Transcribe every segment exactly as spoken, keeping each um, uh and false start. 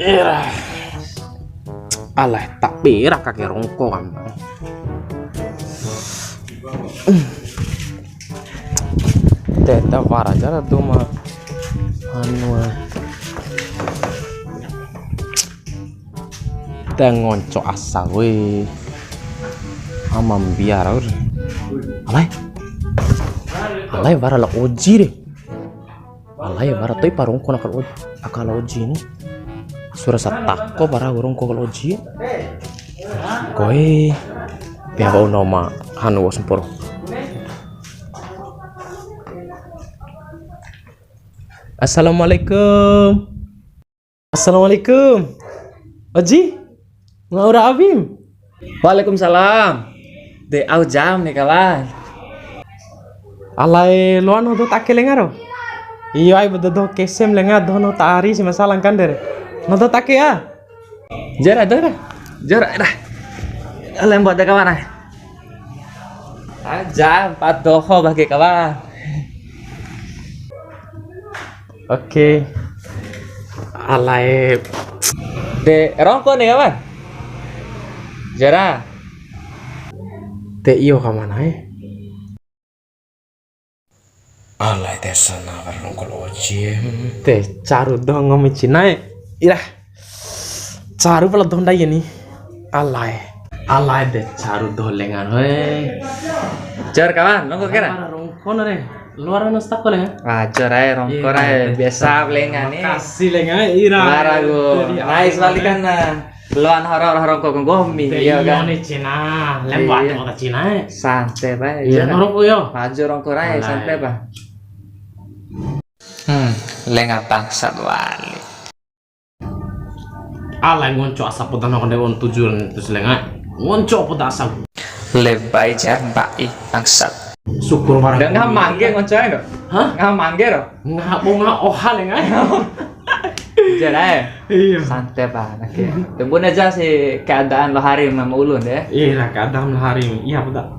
Era. Alah, tak berak kaki rongko kan. Teta wara aja lah tuh mah. Anu. Te ngonco asa, woi. Ama mbia rau re. Alai. Alai wara la Oji re. Alai wara to'i pa rongko na aka la Oji, aka la Oji ni. Sura satako wara rongko aka la Oji. Koe. Pea wa'u nahu ma hanu wa'u samporo. Assalamualaikum. Assalamualaikum. Oji, ngaura awim? Waalaikumsalam. De au jam ni kawan. Alai loa nodo ta ake lenga ro? Iyo, ai bodo doho kesem lenga, doho nodo ta ari si masalah kan dere. Nodo ta ake ya? Jara, jara. Jara dah. Lembo ada kawan ai. Aja, empat doho bagi kawan. Oke. Alai. De, rongko ni, kawan. Jara. De, iyo, kawan, ai. Alai, de, sana, rongko la Oji, em. De, caru doho nggomi cina e. Ira. Caru pala doho ndai ni. Alai. Alai de caru doho lenga, hoe. Jor kawan, rongko kira. Para rongko na re. Luar na stako lenga. Wah, jor ae rongko. Iya, rai. Biasa lenga ni. Makasih lenga, ira. Wara ku. Nice wali kan, nah. Loan horo rongko ku nggomi, iya kan? Ni cina, lembo ada mata cina e. Santai bae. Iya, rongko yo. Maju rongko rai, santai ba. Hmm, lenga bangsat wali. Ala ngonco asa poda na konde on tujuan terus lenga. Ngonco poda asa. Lebai jar mba'i bangsat. Syukur barang. Ngaha mangge ngonco ae do. Hah? Ngaha mangge do. Ngaha bonga oha lenga. Jar ae. Iya. Santai ba, oke. Tunggu aja si keadaan lo hari ma ulun de. Iya, keadaan lo hari. Iya, poda.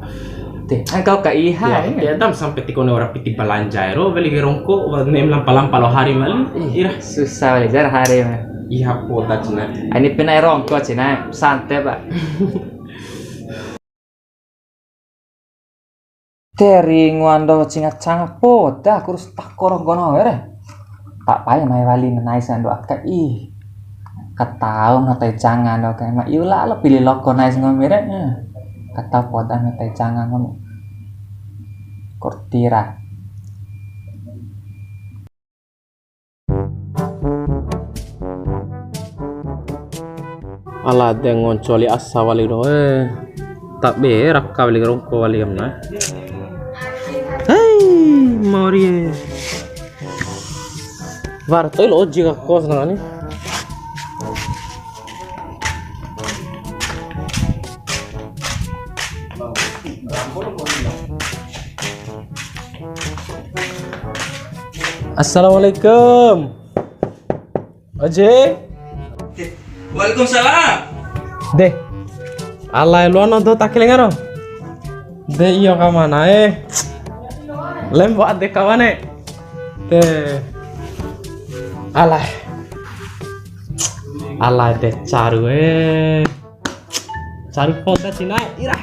Te, engkau ka iha. Ya, ya. Adam sampai tikone ora piti balanja ero, weli ke rongko, wa ne'e lampa-lampa lo hari wali. Ih, ira. Susah wali jar hari. Iha poda cina. Ini pina rongko cina, santai ba. Teri ngoando cinga canga poda, kurus takoro gono were. Tak pai mai wali nais ando aka ih. Katau na tai canga ando aka ma iu lalo pili loko nais nggomi re. Katau poda na tai canga nggomi. Kortira. Ala de ngonco wali asa wali doho e. Tabe raka wali rongko wali amna. Hei, mori e. Wara to'i la Oji ka kos na ni. Assalamualaikum. Oji. Waalaikumsalam. De. Alai loa nodo ta ake lenga ro. De iyo kawan e. Lembo ade kawan e. De. Alai. Alai de caru e. Caru poda cina e. Ira.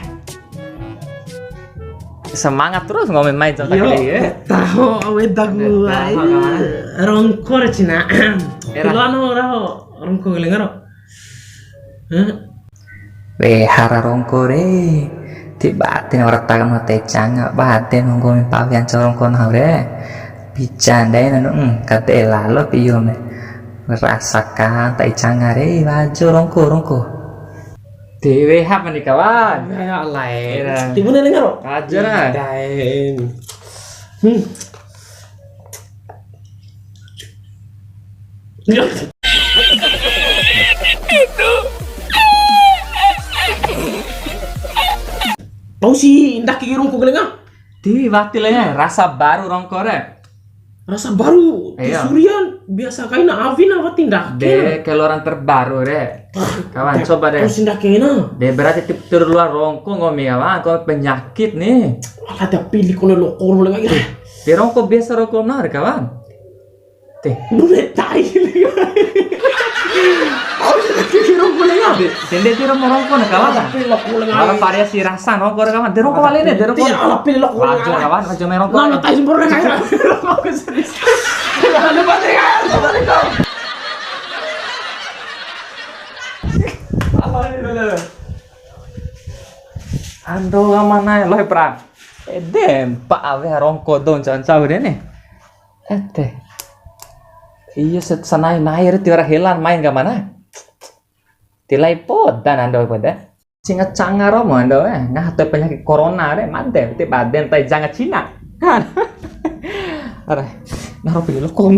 Semangat terus nggomi mai contoh. Yo, kali ya. Taho awe dagu. Taho ai. Kawan. Rongko re cina. Era. Loa no raho rongko lenga ro. Hah? Re hara rongko re. Ti bade na wara ta aka ma te canga, bade nggomi pawi anco rongko nahu re. Pica ndai nanu, hmm, kade lalo piu me. Rasakan tai canga re, wajo rongko, rongko. Dewe hapa ni kawan? Ya Allah. Era. Timun lenga ro? Aja lah. Daen. Hmm. Tau si ndake rongko ke lenga? Ti wati lenga, rasa baru rongko re. Rasa baru, iya. Ti surian, biasa kaina awina wati ndake. De, keluaran terbaru re. Kawan, coba de. Tau si ndake na. De, berarti ti terluar rongko nggomi kawan, kau penyakit nih. Ala, tapi di kone lokor lenga. Ti rongko biasa rongko na re kawan. Teh. Bune tai. Au si kira kira rongko lenga. Sende tiro mo rongko na kawan. Tapi lo kulenga. Wara variasi rasa rongko re kawan. De rongko wali ne, de rongko. Tiwara pili lo kulenga. Wajo kawan, wajo mai rongko. Mana tai sempurna kayak. Rongko serius. Ada baterai, ada baterai. Apa ini, Bang? Ando ka ma na'e loa pra. Ede mpa awe rongko dou ncau-ncau re ni. Ede. Iyo, set sanai-nai re tiwara helan main ka ma na'e. Tilai poda na ando poda. Cinga canga romo ando, eh. Ngaha tu penyakit corona re, made, ti bade ntai janga Cina. Are, naro pili lo kong.